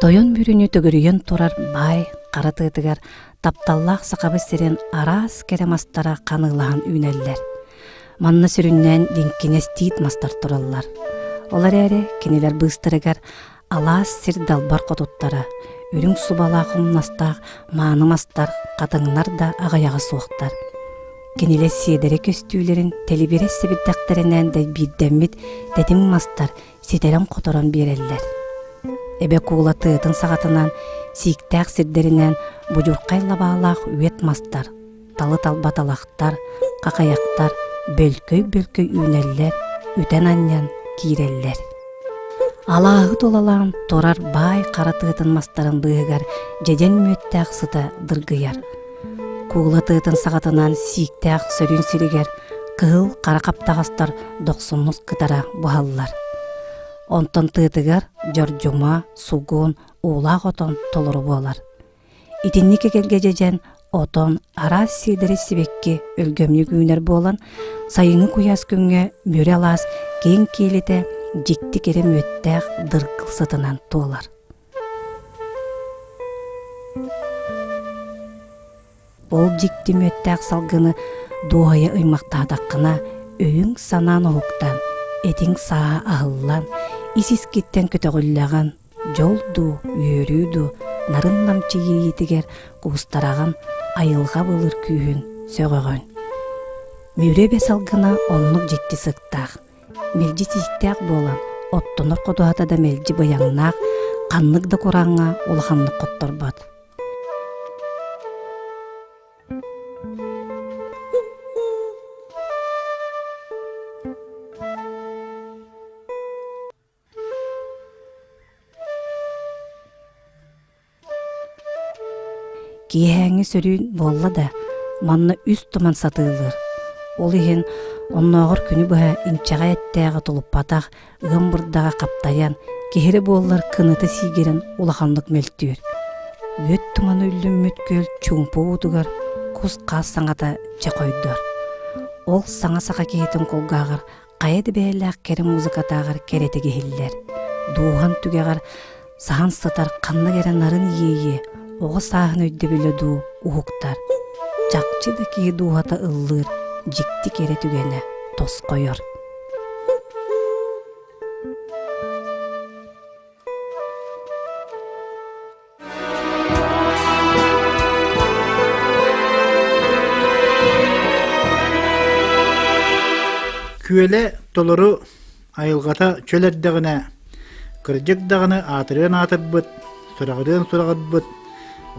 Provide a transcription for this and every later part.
Тойон бүрүнү төгүрүйэн турар баай хара тыатыгар тапталлаах Сахабыт сирин араас кэрэ мастара ханыылаһан үүнэллэр. Манна сүрүннээн лиҥкинэс тиит мастар тураллар. Ол эрээри кинилэр быыстарыгар алаас сир далбар хотуттара, үрүҥ субалаах умнастаах мааны мастар, хатыҥнар да аҕыйаҕа суохтар. Кинилэр сиэдэрэ көстүүлэрин тэлибирэс сэбирдэхтэринэн дэйбиирдэммит тэтиҥ мастар ситэрэн-хоторон биэрэллэр. Эбэ куула тыатын саҕатынан, сииктээх сирдэринэн будьурхай лабаалаах үөт мастар, талы-талба талахтар, хахайахтар бөлкөй-бөлкөй үүнэллэр, үтэн-анньан киирэллэр. Алааһы тулалаан турар баай хара тыатын мастарын быыһыгар дьэдьэн мүөттээх сыта дыргыйар. Куула тыатын саҕатынан сииктээх сөрүүн сиригэр кыһыл хара хаптаҕастар дохсуннук кытара буһаллар. Онтон тыатыгар дьордьума, сугун, уулаах отон толору буолар. Итинник эгэлгэ дьэдьэн, отон, араас сиэдэри сибэкки өлгөмнүк үүнэр буолан, сайыҥҥы куйаас күҥҥэ Мүрү алаас киэҥ киэлитэ дьикти кэрэ мүөттээх дыргыл сытынан туолар. Ол дьикти мүөттээх салгыны дуоһуйа ыймахтаатаххына, өйүҥ-санаан уһуктан, этиҥ сааһа аһыллан, ис-искиттэн көтөҕүллэҕин, дьол дуу, үөрүү дуу нарын-намчы иэйиитигэр куустараҕын, айылҕа былыр күүһүн сөҕөҕүн. Мүрү эбэ салгына оннук дьикти сыттаах, мэлдьи сииктээх буолан, оттонор ходуһата да мэлдьи быйаҥнаах, ханнык да курааҥҥа улаханнык хотторбот. Киэһээҥҥи сөрүүн буолла да, манна үс туман сатыылыыр. Ол иһин оннооҕор күнү быһа инчэҕэй эттээҕи тулуппатах ыам бырдаҕа хаптайан, киһирэ буоллар кыныта сиигирэн улаханнык мөлтүүр. Үөт туманы үллүммүт күөл чуумпу уутугар кус-хаас саҥата чэ хойдор. Ол саҥа саха киһитин кулгааҕар хайа да бэйэлээх кэрэ музыкатааҕар кэрэтик иһиллэр. Дууһан түгэҕэр саһан сытар ханнык эрэ нарын иэйии оҕо сааһын өйдөбүлэ дуу уһуктар. Чахчы да киһи дууһата ыллыыр дьикти кэрэ түгэнэ тосхойор. Күөлэ толору айылҕата чөл эрдэҕинэ, кырдьык даҕаны аатырыан аатырбыт, сураҕырыан сураҕырбыт,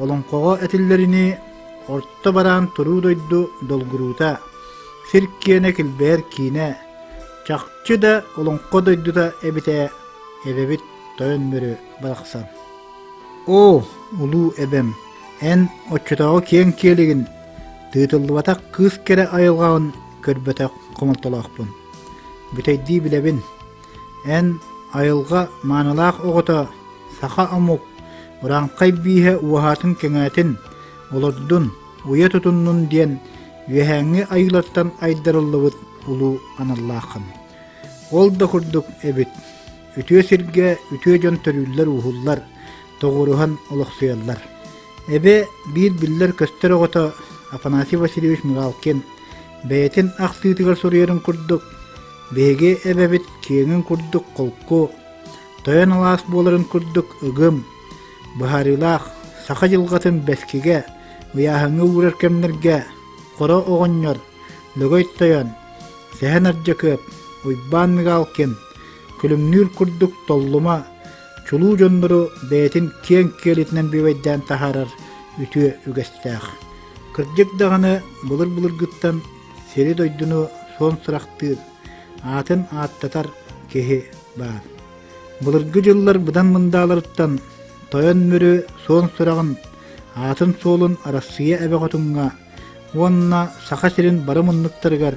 олоҥхоҕо этиллэринии орто бараан туруу дойду долгуруута, сир киэнэ килбэйэр киинэ, чахчы да олоҥхо дойдута эбитэ эбэбит Тойон Мүрү барахсан. Оо, улуу эбэм, эн оччотооҕу киэҥ киэлигин, тыытыллыбатах кыыс кэрэ айылҕаҕын көрбөтөх хомолтолоохпун. Бүтэйдии билэбин, эн айылҕа маанылаах оҕото саха омук урааҥхай бииһэ уоһаатын-кэҥээтин, олордун, уйа тутуннун диэн үөһээҥҥи айыылартан айдарыллыбыт улуу аналлааххын. Ол да курдук эбит, үтүө сиргэ үтүө дьон төрүүллэр-ууһуллар, тоҕуоруһан олохсуйаллар. Эбэ биир биллэр-көстөр оҕото Афанасий Васильевич Мигалкин бэйэтин ахтыытыгар суруйарын курдук, биһиги эбэбит киэҥин курдук холку, тойон алаас буоларын курдук ыгым, быһаарыылаах саха дьылҕатын бэскигэ, ыйааһыҥҥа уурар кэмнэргэ Хоро оҕонньор, Лөгөй тойон, Сэһэн Ардьакыап, Уйбаан Мигалкин, Күлүмнүүр курдук толлума, чулуу дьоннору бэйэтин киэҥ киэлитинэн бүөбэйдээн таһаарар үтүө үгэстээх. Кырдьык даҕаны былыр-былыргыттан сири-дойдуну суон сурахтыыр, аатын ааттатар киһи баар. Былыргы дьыллар быдан мындааларыттан Тойон Мүрү суон сураҕын, аатын-суолун Арассыыйа эбэ хотуҥҥа уонна Саха сирин бары муннуктарыгар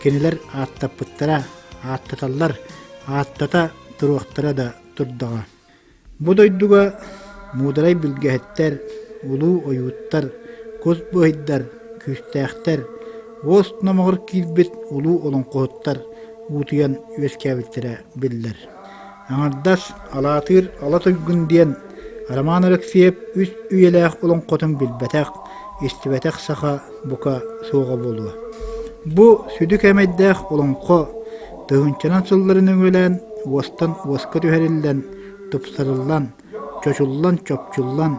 кинилэр ааттаппыттара, ааттаталлар, ааттата туруохтара да турдаҕа. Бу дойдуга муударай билгэһиттэр, улуу ойууттар, кус быһыйдар, күүстээхтэр, уос номоҕор киирбит улуу олоҥхоһуттар уутуйан үөскээбиттэрэ биллэр. Аҥардас Алаатыыр Ала Туйгун диэн Роман Алексеев үс үйэлээх олоҥхотун билбэтэх, истибэтэх саха бука суоҕа буолуо. Бу сүдү кээмэйдээх олоҥхо тыһыынчанан сылларын өҥөлөөн уостан уоска түһэриллэн, тупсарыллан, чочуллан-чопчуллан,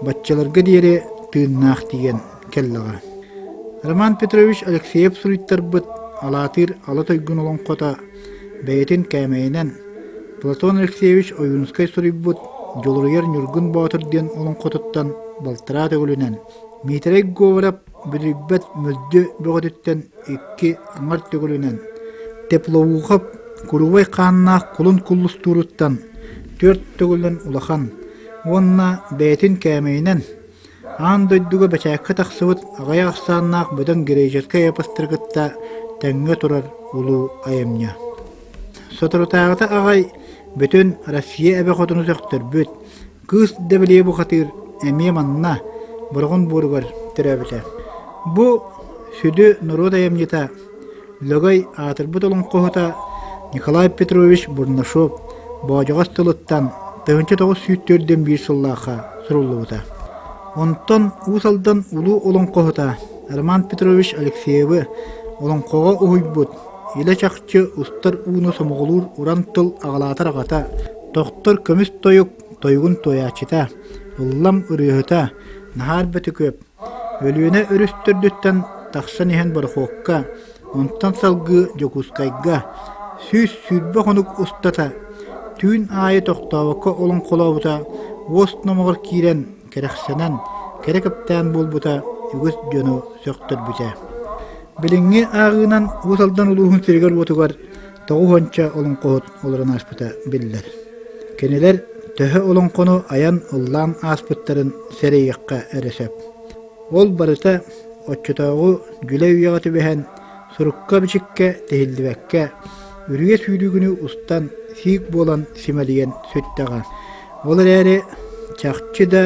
баччаларга диэри тыыннаах тиийэн кэллэҕэ. Роман Петрович Алексеев суруйтарбыт Алаатыыр Ала Тойгун олоҥхото бэйэтин кээмэйинэн Платон Алексеевич Ойуунускай суруйбут «Дьулуруйар Ньургун Боотур» диэн олоҥхотуттан балтараа төгүлүнэн Миитэрэй Говоров бүдүрүйбэт мөлдү бөҕөтүттэн икки аҥар төгүлүнэн Теплоухов куруубай хааннаах кулун куллустууруттан түөрт төгүлүнэн улахан уонна бэйэтин кээмэйинэн аан дойдуга бэчээккэ тахсыбыт аҕыйах ахсааннаах бөдөҥ греческэй эпостары кытта тэҥҥэ турар улуу айымньы. Соторутааҕыта аҕай бүтүн Россия эбэ хотуну сөхтөрбүт, Кыыс Дэбилийэ бухатыыр эмиэ манна, Бороҕон буоругар төрөөбүтэ. Бу сүдү норуот айымньыта Лөгөй аатырбыт олоҥхоһута Николай Петрович Бурнашов Боодьоҕос тылыттан 1941 сыллаахха суруллубута. Онтон Уус Алдан улуу олоҥхоһута Роман Петрович Алексеевы олоҥхоҕо уһуйбут илэ-чахчы устар ууну сомоҕолуур уран тыл аҕалаатар аҕата, тохтор көмүс тойук тойугун туойааччыта, ыллам ырыаһыта Наһаар Бөтүкүөп Өлүөнэ өрүс төрдүттэн тахсан иһэн борохуокка, онтон салгыы Дьокуускайга 120 хонук устата түүн аайы тохтообокко олоҥхолообута уос номоҕор киирэн кэрэхсэнэн, кэрэ кэптээн буолбута үгүс дьону сөхтөрбүтэ. Билиҥҥи ааҕыынан Уус Алдан улууһун сиригэр-уотугар тоҕус уонча олоҥхоһут олорон ааспыта биллэр. Кинилэр төһө олоҥхону айан ыллаан ааспыттарын сэрэйиэххэ эрэ сөп. Ол барыта оччотооҕу дьүлэй үйэҕэ түбэһэн, сурукка-бичиккэ тиһиллибэккэ, үрүйэ сүүрүүгүнү устан сиик буолан симэлийэн сүттэҕэ. Ол эрээри, чахчы да,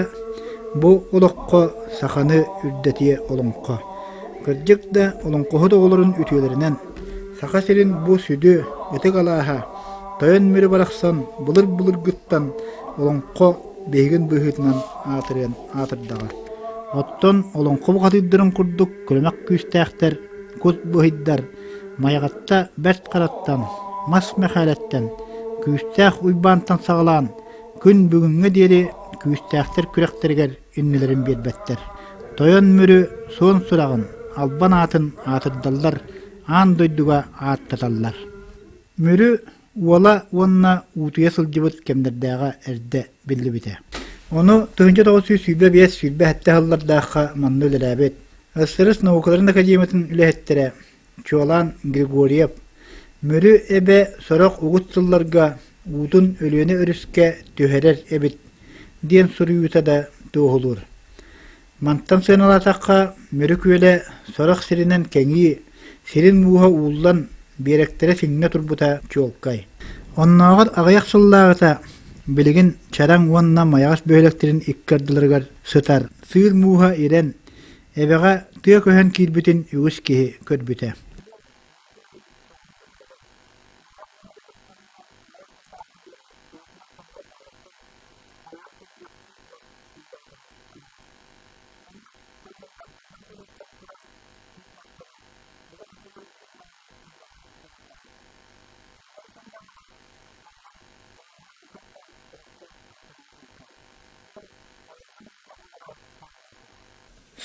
бу олоххо саханы үрдэтиэ олоҥхо. Кырдьык да, олоҥхоһут оҕолорун үтүөлэринэн Саха сирин бу сүдү ытык алааһа Тойон Мүрү барахсан былыр-былыргыттан олоҥхо биһигин быһыытынан аатырыан аатырдаҕа. Оттон олоҥхо бухатыырдарын курдук күлүмэх күүстээхтэр, кут быһыйдар Майаҕатта Бэрт Хараттан, Мас Мэхээлэттэн, Күүстээх Уйбаантан саҕалаан күн бүгүҥҥэ диэри күүстээхтэр күрэхтэригэр иннилэрин биэрбэттэр. Тойон Мүрү суон сураҕын, албан аатын аатырдаллар, аан дойдуга ааттаталлар. Мүрү уола уонна уутуйа сылдьыбыт кэмнэрдээҕэ эрдэ биллибитэ. Ону 1925-27 сыллардаахха манна үлэлээбит СССР наукаларын академиятын үлэһиттэрэ, чуолаан Григорьев, Мүрү эбэ сорох угут сылларга уутун Өлүөнэ өрүскэ түһэрэр эбит диэн суруйуута да туоһулуур. Мантан сыаналаатахха, Мүрү күөлэ сорох сиринэн кэҥии, сирин мууһа ууллан, биэрэктэрэ сиҥнэ турбута чуолкай. Оннооҕор аҕыйах сыллааҕыта билигин Чараҥ уонна Майаҕас бөһүөлэктэрин икки ардыларыгар сытар сыыр мууһа ирэн, эбэҕэ тыа көһөн киирбитин үгүс киһи көрбүтэ.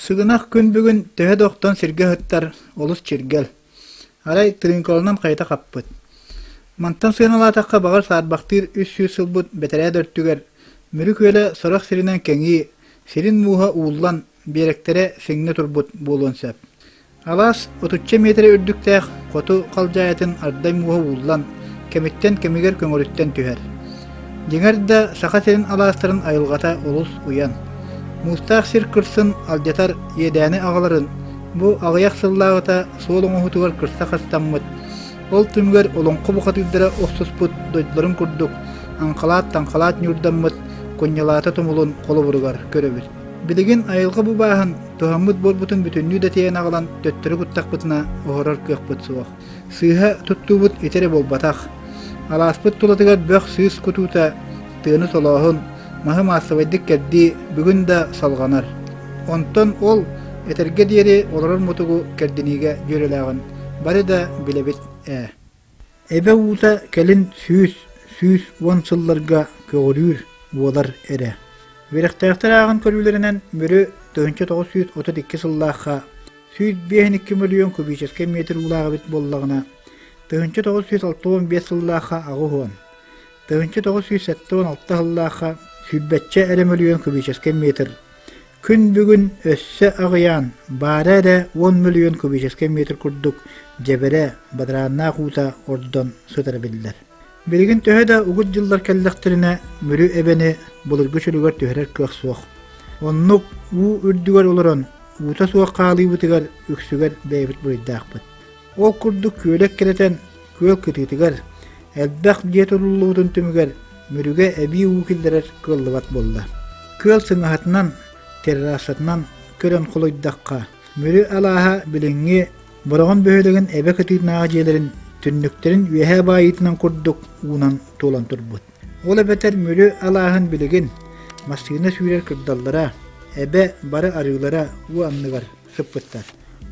Сыгынах күн бүгүн төһө да охтон сиргэ ыһыттар, олус чиргэл. Арай тырыыҥкаланан хайыта хаппыт. Мантан сыаналаатахха баҕар саарбахтыыр 300 сылбыт бэтэрээ да өртүгэр Мүрү күөлэ сорох сиринэн кэҥии, сирин мууһа ууллан, биэрэктэрэ сиҥнэ турбут буолуон сөп. Алаас отучча миэтэрэ үрдүктээх хоту халдьаайытын ардай мууһа ууллан, кэмиттэн кэмигэр көҥөрүттэн түһэр. Дьиҥэр да, Саха сирин алаастарын айылҕата олус уйан. Муустаах сир кырсын алдьатар иэдээни аҕаларын бу аҕыйах сыллааҕыта суол оҥоһуутугар кырса хастаммыт, ол түмүгэр олоҥхо бухатыырдара охсуспут дойдуларын курдук аҥхалаат-таҥхалаат ньуурдаммыт Кунньалаата тумулун холобуругар көрөбүт. Билигин айылҕа бу бааһын туһаммыт буолбутун бүтүннүү да тиэйэн аҕалан төттөрү куттахпытына оһорор кыахпыт суох. Сыыһа туттуубут ити эрэ буолбатах. Алааспыт тулатыгар бөх-сыыс кутуута, тыаны солооһун, маһы маассабайдык кэрдии бүгүн да салҕанар. Онтон ол этэргэ диэри олорор мутугу кэрдиниигэ дьүөрэлээҕин бары да билэбит ээ. Эбэ уута кэлин 100-110 сылларга көҕүрүүр буолар эрэ. Үөрэхтээхтэр ааҕан көрүүлэринэн Мүрү 1932 сыллаахха 152 мөлүйүөн кубическай метр уулаах эбит буоллаҕына, 1965 сыллаахха 80, 1976 сыллаахха сүүрбэччэ эрэ мөлүйүөн кубическай метр Күн бүгүн өссө аҕыйаан, баара эрэ 10 мөлүйүөн кубическай метр курдук дьэбэрэ, бадарааннаах уута ордон сытара биллэр. Билигин төһө да угут дьыллар кэллэхтэринэ, Мүрү эбэни былыргы чөлүгэр түһэрэр кыах суох. Оннук уу үрдүгэр олорон, уута суох хаалыыбытыгар үксүгэр бэйэбит буруйдаахпыт. Ол курдук күөлэ эккирэтэн, күөл кытыытыгар элбэх дьиэ тутуллубутун түмүгэр Мүрүгэ эбии уу киллэрэр кыаллыбат буолла. Күөл сыҥаһатынан, террасатынан көрөн холуйдахха, Мүрү алааһа билиҥҥи Бороҕон бөһүөлэгин эбэ кытыытынааҕы дьиэлэрин түннүктэрин үөһээ баайыытынан курдук уунан туолан турбут. Ол эбэтэр Мүрү алааһын билигин массыына сүүрэр кырдаллара, эбэ бары арыылара уу анныгар сыппыттар.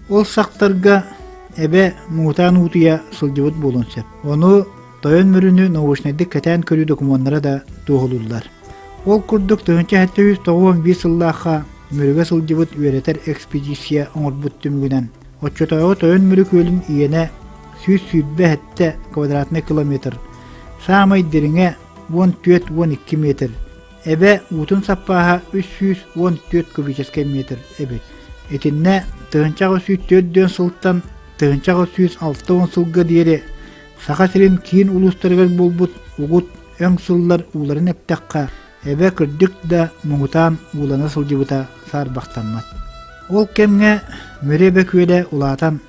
Ол сахтарга эбэ муҥутаан уутуйа сылдьыбыт буолуон сөп. Ону Тойон Мүрүнү научнайдык кэтээн көрүү докумуоннара да туоһулууллар. Ол курдук 1791 сыллаахха Мүрүгэ сылдьыбыт үөрэтэр экспедиция оҥорбут түмүгүнэн оччотооҕу Тойон Мүрү күөлүн иэнэ 127 квадратнай километр, саамай дириҥэ 14-12 метр, Эбэ уутун саппааһа 314 кубическай метр эбит. Итиннэ 1804 сылтан 1860 сылга диэри Саха сирин киин улуустарыгар буолбут угут өҥ сыллар ууларын эптэххэ, эбэ кырдьык да муҥутаан уулана сылдьыбыта саарбахтаммат. Ол кэмҥэ Мүрү эбэ күөлэ улаатан,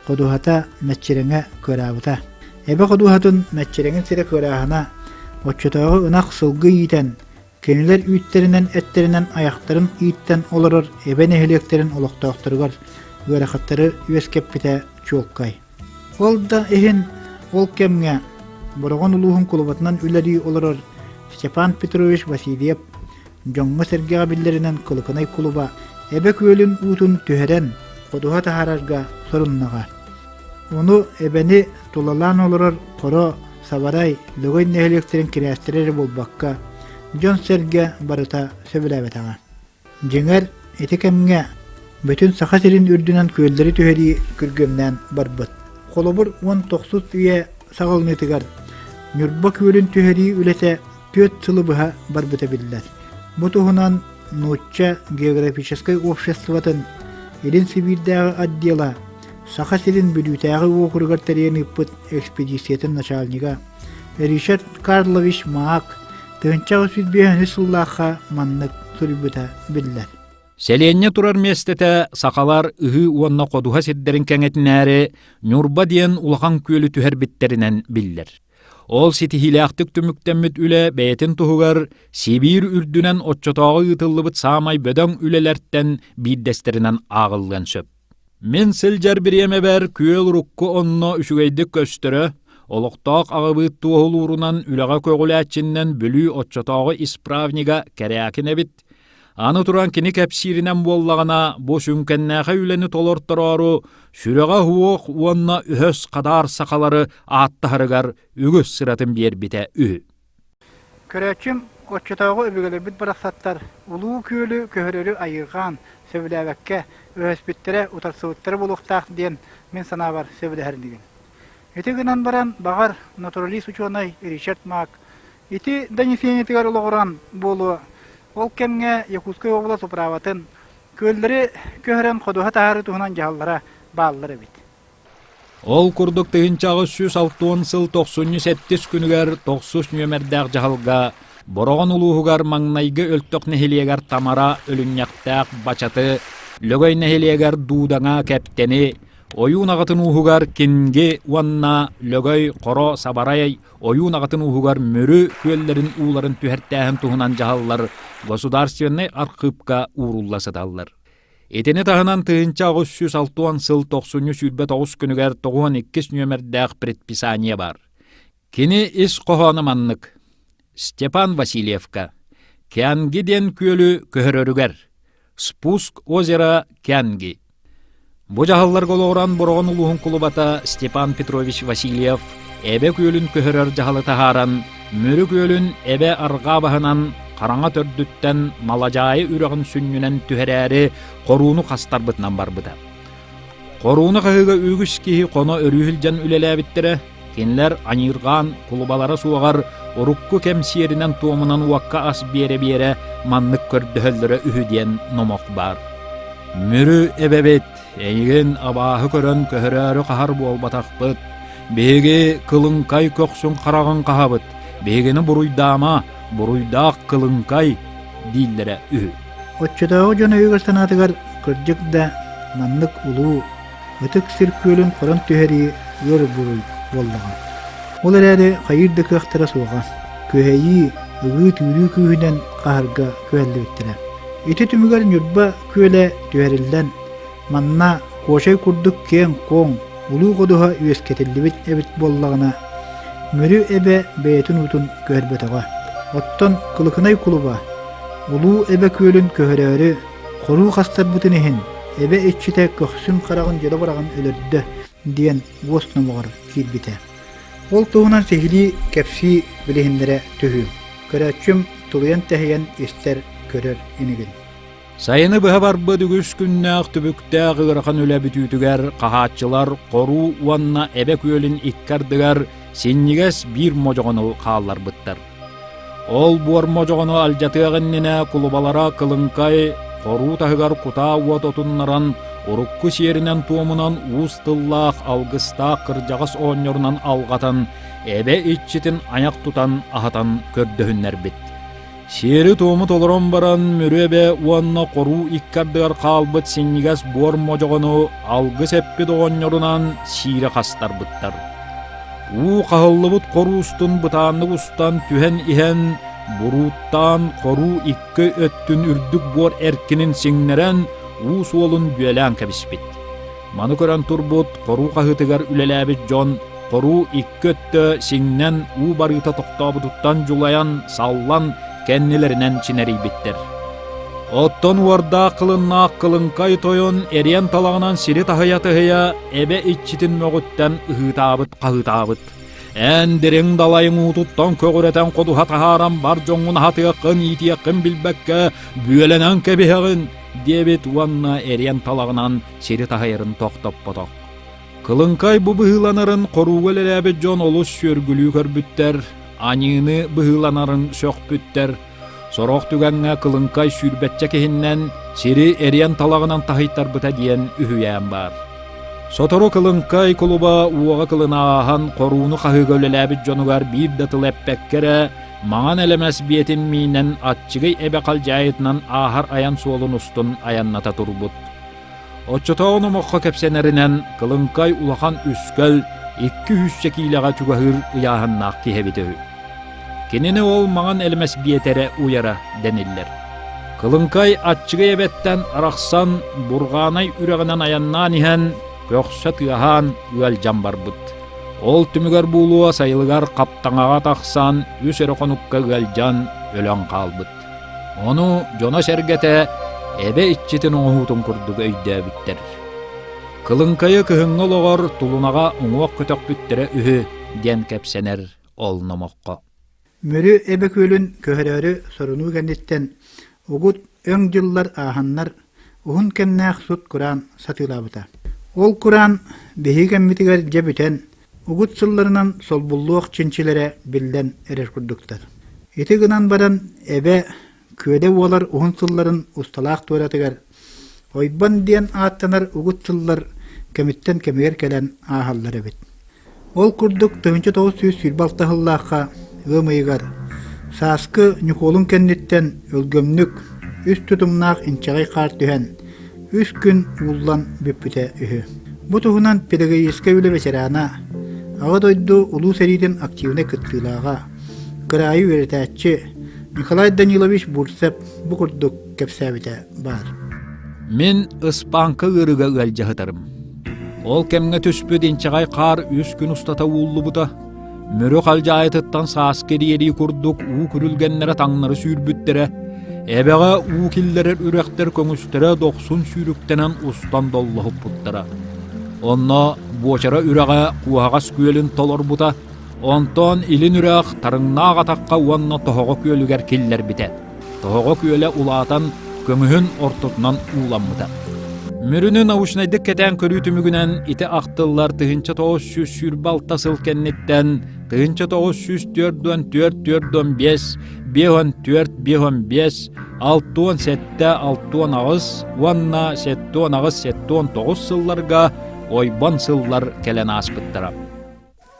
ходуһата мэччирэҥэ кыараабыта. Эбэ ходуһатын мэччирэҥин сирэ кыарааһына оччотооҕу ынах сылгы иитэн, кинилэр үүттэринэн-эттэринэн айахтарын ииттэн олорор эбэ нэһилиэктэрин олохтоохторугар ыарахаттары үөскэппитэ чуолкай. Ол да иһин ол кэмҥэ Бороҕон улууһун кулубатынан үлэлии олорор Степан Петрович Васильев дьоҥҥо-сэргэҕэ биллэринэн Кылыкынай кулуба Эбэ күөлүн уутун түһэрэн ходуһа таһаарарга соруннаҕа. Ону Эбэни тулалаан олорор Хоро, Сабарай, Лөгөй нэһилиэктэрин кинээстэрэ эрэ буолбакка, дьон-сэргэ барыта сөбүлээбэтэҕэ. Дьиҥэр, ити кэмҥэ бүтүн Саха сирин үрдүнэн күөллэри түһэрии күргүөмнээн барбыт. Холобур, 19 үйэ саҕаланыытыгар Ньурба күөлүн түһэрии үлэтэ түөрт сылы быһа барбыта биллэр. Бу туһунан Нуучча географическай обществотын Илин Сибиирдээҕи отдела Саха сирин Бүлүүтээҕи уокуругар тэрийэн ыыппыт экспедициятын начальнига Ричард Карлович Маак 1905 сыллаахха маннык суруйбута биллэр. Сэлиэнньэ турар миэстэтэ сахалар ыһыы уонна ходуһа сирдэрин кэҥэтинээри Ньурба диэн улахан күөлү түһэрбиттэринэн биллэр. Ол ситиһиилээхтик түмүктэммит үлэ бэйэтин туһугар Сибиир үрдүнэн оччотооҕу ыытыллыбыт саамай бөдөҥ үлэлэртэн биирдэстэринэн ааҕыллыан сөп. Мин сылдьар бириэмэбэр күөл урукку онно үчүгэйдик көстөрө, олохтоох аҕабыыт туоһулуурунан үлэҕэ көҕүлээччиннэн Бүлүү оччотооҕу исправнига Кэрякин эбит. Аны туран кини кэпсииринэн буоллаҕына, бу сүҥкэннээхэй үлэни толортороору сүрэҕэ уһуох уонна өһөс хадаар сахалары ааттаһарыгар үгүс сыратын биэрбитэ үһү. Көрөөччүм, оччотооҕу өбүгэлэрбит барахсаттар Улуу Күөлү көһөрөрү айыырҕаан, сөбүлээбэккэ, өһөспүттэрэ, утарсыбыттара буолуохтаах диэн мин санаабар сөбүлэһэр инигин. Ити гынан баран, баҕар, натуралист-учуонай Ричард Мак ити донесениетыгар олоҕуран буолуо, ол кэмҥэ Якутскай уобалас управатын күөллэри көһөрөн ходуһа таһаарыы туһунан дьаһаллара бааллар эбит. Ол курдук 1860 сыл тохсунньу сэттис күнүгэр тохсус нүөмэрдээх дьаһалга Бороҕон улууһугар маҥнайгы Өлтөх нэһилиэгэр Тамара Өлүнньэхтээх Бачаты, Лөгөй нэһилиэгэр Дуудаҥа Кэптэни, Ойуун аҕатын ууһугар Кинги уонна Лөгөй Хоро Сабарай Ойуун аҕатын ууһугар Мүрү күөллэрин ууларын түһэртээһин туһунан дьаһаллар государственнай архыыпка уурулла сыталлар. Итини таһынан 1860 сыл тохсунньу 29 күнүгэр 92 нүөмэрдээх предписание баар. Кини ис хоһооно маннык. Степан Васильевка. Кянги диэн күөлү көһөрөрүгэр. Спуск озера Кянги. Бу дьаһалларга олоҕуран Бороҕон улууһун кулубата Степан Петрович Васильев Эбэ күөлүн көһөрөр дьаһалы таһааран, Мүрү күөлүн Эбэ арҕаа баһынан хараҥа төрдүттэн Маладьаайы үрэҕин сүнньүнэн түһэрээри хорууну хастарбытынан барбыта. Хорууну хаһыыга үгүс киһи хоно өрүү сылдьан үлэлээбиттэрэ, кинилэр аньыырҕаан кулубалара суоҕар урукку кэм сиэринэн-туомунан уокка ас биэрэ-биэрэ маннык көрдөһөллөрө үһү диэн номох баар. Мүрү эбэбит, эйигин абааһы көрөн көһөрөөрү хаһар буолбатахпыт. Биһиги кылыҥкай көхсүн хараҕын хаһабыт, биһигини буруйдаама, буруйдаах кылыҥкай дииллэрэ үһү. Оччотооҕу дьон өйүгэр-санаатыгар кырдьык да маннык улуу, ытык сир күөлүн хорон түһэрии ыар буруй буоллаҕа. Ол эрээри хайыыр да кыахтара суоҕа. Күһэйии, ыгыы-түүрүү күүһүнэн хаһарга күһэллибиттэрэ. Ити түмүгэр Ньурба күөлэ түһэриллэн, манна Куочай курдук киэҥ-куоҥ, улуу ходуһа үөскэтиллибит эбит буоллаҕына, Мүрү эбэ бэйэтин уутун көһөрбөтөҕө. Оттон Кылыкынай кулуба Улуу Эбэ күөлүн көһөрөөрү хоруу хастарбытын иһин эбэ иччитэ көхсүн хараҕын дьөлө быраҕан өлөрдө диэн уос номоҕор киирбитэ. Ол туһунан сиһилии кэпсии билиһиннэрэ түһүүм. Көрөөччүм тулуйан-тэһийэн истэр, көрөр инигин. Сайыны быһа барбыт үгүс күннээх түбүктээх ыарахан үлэ бүтүүтүгэр хаһааччылар Хоруу уонна Эбэ күөлүн икки ардыгар синньигэс биир модьоҕону хаалларбыттар. Ол буор модьоҕону алдьатыах иннинэ кулубалара Кылыҥкай хоруу таһыгар кутаа уот отуннаран, урукку сиэринэн-туомунан уус тыллаах алгыстаах кырдьаҕас оонньорунан алҕатан, эбэ иччитин айах тутан аһатан көрдөһүннэрбит. Сиэри-туому толорон баран Мүрү эбэ уонна хоруу икки ардыгар хаалбыт синньигэс буор модьоҕону алгыс эппит оҕонньорунан сиирэ хастарбыттар. Уу хаһыллыбыт хоруустун бытааннык устан түһэн иһэн, бурууттаан хоруу икки өттүн үрдүк буор эркинин сиҥнэрэн, уу суолун бүөлээн кэбиспит. Маны көрөн турбут хоруу хаһыытыгар үлэлээбит дьон хоруу икки өттө сиҥнэн уу барыыта тохтообутуттан дьулайан, саллан кэннилэринэн чинэрийбиттэр. Оттон уордаах кылыннаах кылыҥкай тойон эриэн талаҕынан сири таһыйа-таһыйа эбэ иччитин мөҕүттэн ыһыытаабыт-хаһыытаабыт. Эн дириҥ далайыҥ уутуттан көҕүрэтэн ходуһа таһааран бар дьоҥҥун аһатыаххын, иитиэххин билбэккэ бүөлэнэн кэбиһэҕин, диэбит уонна эриэн талаҕынан сири таһыйарын тохтоппотох. Кылыҥкай бу быһыыланарын хорууга үлэлээбит дьон олус сүөргүлүү көрбүттэр, аньыыны быһыыланарын сөхпүттэр. Сорох түгэҥҥэ Кылыҥкай сүүрбэччэ киһиннэн сири эриэн талаҕынан таһыйтарбыта диэн үһүйээн баар. Сотору Кылыҥкай кулуба уоҕа кылына ааһан хорууну хаһыыга үлэлээбит дьонугар биир да тыл эппэккэ эрэ маҥан элэмэс биэтин миинэн аччыгый эбэ халдьаайытынан ааһар айан суолун устун айанната турбут. Оччотооҕу номоххо кэпсэнэринэн, Кылыҥкай улахан үскэл икки үһүсчэ киилэҕэ чугаһыыр ыйааһыннаах киһи эбитэ үһү. Кинини ол маҥан элэмэс биэтэрэ уйара дэниллэр. Кылыҥкай аччыгый эбэттэн арахсан, Бурҕаанай үрэҕинэн айаннаан иһэн, көхсө тыаһаан ыалдьан барбыт. Ол түмүгэр буолуо сайылыгар хаптаҥаҕа тахсан үс эрэ хонукка ыалдьан өлөн хаалбыт. Ону дьоно-сэргэтэ эбэ иччитин оҥоһуутун курдук өйдөөбүттэр. Кылыҥкайы кыһыҥҥы олоҕор Тулунаҕа уҥуох көтөхпүттэрэ үһү диэн кэпсэнэр ол номоххо. Мүрү эбэ күөлүн көһөрөөрү сорунуу кэнниттэн угут өҥ дьыллар ааһаннар уһун кэмнээх сут-кураан сатыылаабыта. Ол кураан биһиги кэммитигэр дьэ бүтэн, угут сылларынан солбуллуох чинчилэрэ биллэн эрэр курдуктар. Ити гынан баран эбэ Күөдэ уолар уһун сылларын усталаах туоратыгар Ойбон диэн ааттанар угут сыллар кэмиттэн кэмигэр кэлэн ааһаллар эбит. Ол курдук 1926 сыллаахха ыам ыйыгар сааскы Ньукуолун кэнниттэн өлгөмнүк үс тутумнаах инчэҕэй хаар түһэн үс күн ууллан бүппүтэ үһү. Бу туһунан педагогическай үлэ ветерана, Аҕа дойду Улуу сэриитин активнай кыттыылааҕа, кыраайы үөрэтээччи Николай Данилович Бурцев бу курдук кэпсээбитэ баар. Мин ыспааҥка ыарыыга ыалдьа сытарым. Ол кэмҥэ түспүт инчэҕэй хаар үс күн устата ууллубута. Мүрү халдьаайытыттан сааскы ириэрии курдук уу күрүлгэннэрэ таҥнары сүүрбүттэрэ, эбэҕэ уу киллэрэр үрэхтэр көҥүстэрэ дохсун сүүрүктэнэн устан доллоһуппуттара. Онно Буочара үрэҕэ Куоһаҕас күөлүн толорбута, онтон Илин үрэх Тарыҥнаах атахха уонна Тоһоҕо күөлүгэр киллэрбитэ. Тоһоҕо күөлэ улаатан көҥүһүн ортотунан ууламмыта. Мүрүнү научнайдык кэтээн көрүү түмүгүнэн ити ахтыллар 1926 сыл кэнниттэн 1944 45 54 55 67 68 уонна 78 79 сылларга ойбон сыллар кэлэн ааспыттара.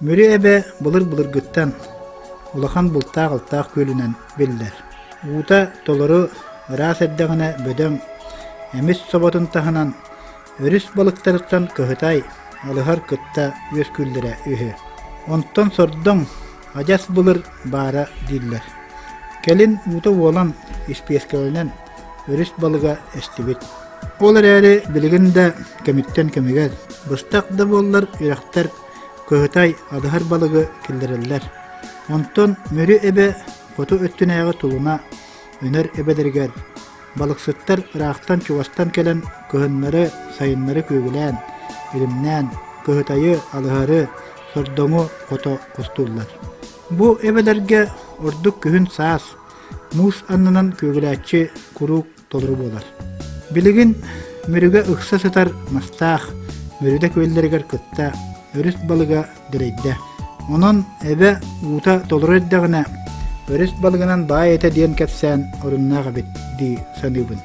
Мүрү эбэ былыр-былыргыттан улахан бултаах-алтаах күөлүнэн биллэр. Уута толору ыраас эрдэҕинэ бөдөҥ, эмис соботун таһынан өрүс балыктарыттан кыһытай, алыһар кытта үөскүүллэрэ үһү. Онтон сордоҥ адьас былыр баара дииллэр. Кэлин уута уолан, испиэскэлэнэн өрүс балыга эстибит. Ол эрээри билигин да кэмиттэн кэмигэр быстах да буоллар үрэхтэр Кыһытай адыһар балыгы киллэрэллэр. Онтон Мүрү эбэ хоту өттүнээҕи Тулуна Өнөр эбэлэригэр балыксыттар ыраахтан-чугастан кэлэн кыһыннары, сайыннары күөгүлээн, илимнээн, кыһытайы, алыһары, сордоҥу хото хостууллар. Бу эбэлэргэ ордук күһүн-саас муус аннынан күөгүлээччи куруук толору буолар. Билигин Мүрүгэ ыкса сытар мастаах Мүрүдэ күөллэригэр кытта өрүс балыга дэлэйдэ. Онон эбэ уута толору эрдэҕинэ өрүс балыгынан баай этэ диэн кэпсээн оруннаах эбит дии саныыбын.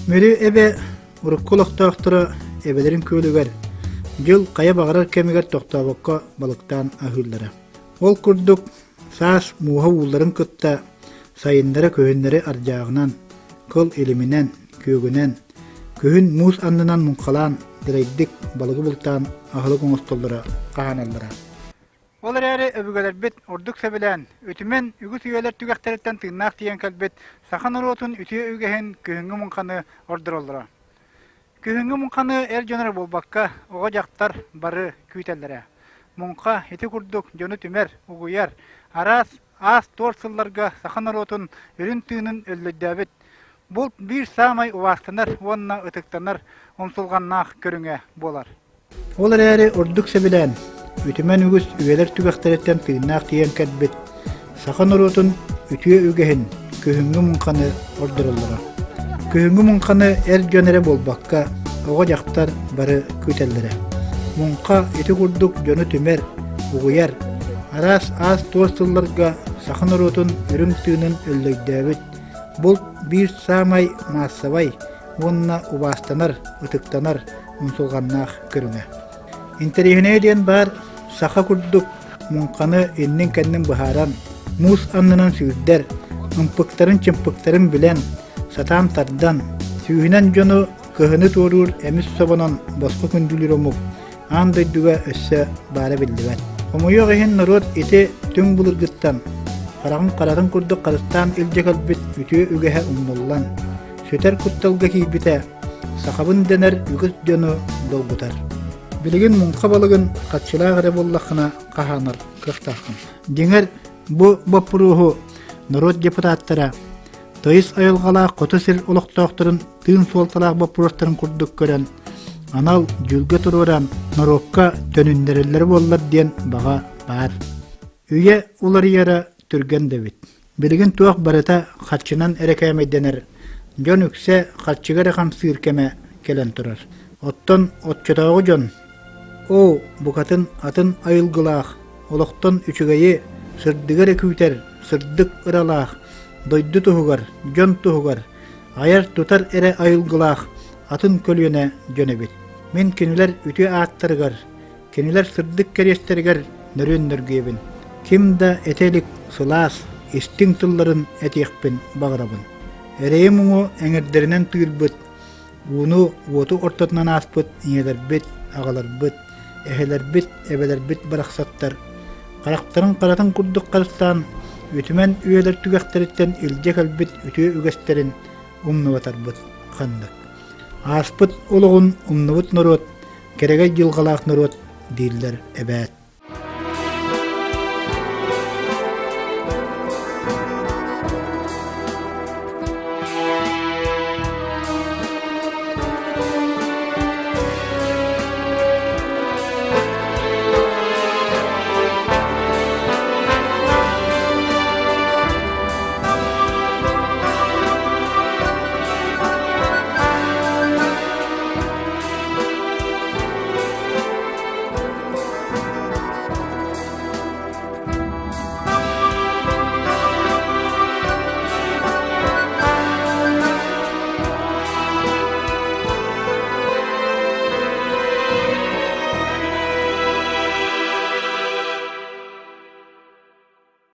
Мүрү эбэ урукку олохтоохторо эбэлэрин күөлүгэр дьыл хайа баҕарар кэмигэр тохтообокко балыктаан аһыыллара. Ол курдук Саас мууһа уулларын кытта сайыннары-күһүннэри ардьааҕынан, кыл илиминэн, күөгүнэн, күһүн муус аннынан муҥхалаан дэлэйдик балыгы бултаан аһылык оҥостоллоро, хаһааналлара. Ол эрээри өбүгэлэрбит ордук сөбүлээн, үтүмэн үгүс үйэлэр түгэхтэриттэн тыыннаах тиийэн кэлбит саха норуотун үтүө үгэһин күһүҥҥү муҥханы ордороллоро. Күһүҥҥү муҥханы эр дьон эрэ буолбакка, оҕо-дьахтар бары күүтэллэрэ. Муҥха ити курдук дьону түмэр, угуйар, араас аас-туор сылларга саха норуотун үрүҥ тыынын өллөйдөөбүт булт биир саамай убаастанар уонна ытыктанар умсулҕаннаах көрүҥэ буолар. Ол эрээри ордук сөбүлээн, үтүмэн үгүс үйэлэр түгэхтэриттэн тыыннаах тиийэн кэлбит саха норуотун үтүө үгэһин күһүҥҥү муҥханы ордороллоро. Күһүҥҥү муҥханы эр дьон эрэ буолбакка, оҕо-дьахтар бары күүтэллэрэ. Муҥха ити курдук дьону түмэр, угуйар, араас аас-туос сылларга саха норуотун үрүҥ тыынын өллөйдөөбүт булт биир саамай маассабай уонна убаастанар, ытыктанар умсулҕаннаах көрүҥэ. Интэриэһинэйэ диэн баар, саха курдук муҥханы иннин-кэннин быһааран, муус аннынан сүүрдэр, ымпыктарын-чымпыктарын билэн, сатаан тардан, сүүһүнэн дьону кыһыны туоруур эмис собонон босхо күндүлүүр омук аан дойдуга өссө баара биллибэт. Хомойуох иһин норуот ити түҥ былыргыттан хараҕын харатын курдук харыстаан илдьэ кэлбит үтүө үгэһэ умнуллан, сүтэр кутталга киирбитэ сахабын дэнэр үгүс дьону долгутар. Билигин муҥха балыгын харчылаах эрэ буоллаххына хаһаанар кыахтааххын. Дьиҥэр, бу боппуруоһу норуот депутаттара тыйыс айылҕалаах хоту сир олохтоохторун тыын суолталаах боппуруостарын курдук көрөн, анал дьүүлгэ туруоран норуокка төнүннэрэллэрэ буоллар диэн баҕа баар. Үйэ уларыйара түргэн да эбит. Билигин туох барыта харчынан эрэ кээмэйдэнэр, дьон үксэ харчыга эрэ хамсыыр кэмэ кэлэн турар. Оттон оччотооҕу дьон оо, букатын атын айылгылаах, олохтон үчүгэйи, сырдыгы эрэ күүтэр, сырдык ыралаах, дойду туһугар, дьон туһугар айар-тутар эрэ айылгылаах атын көлүөнэ дьон эбит. Мин кинилэр үтүө ааттарыгар Кинилэр сырдык кэриэстэригэр нөрүөн нөргүөбүн, ким да этэ илик сылаас, истиҥ тылларын этиэхпин баҕарабын. Эрэйи-муҥу эҥэрдэринэн тыырбыт, ууну уоту ортотунан ааспыт ийэлэрбит, аҕаларбыт, эһэлэрбит, эбэлэрбит барахсаттар харахтарын харатын курдук харыстаан, үтүмэн үйэлэр түгэхтэриттэн илдьэ кэлбит үтүө үгэстэрин умнубатарбыт ханнык. Ааспыт олоҕун умнубут норуот Кэрэгэй дьылҕалаах норуот дииллэр эбээт.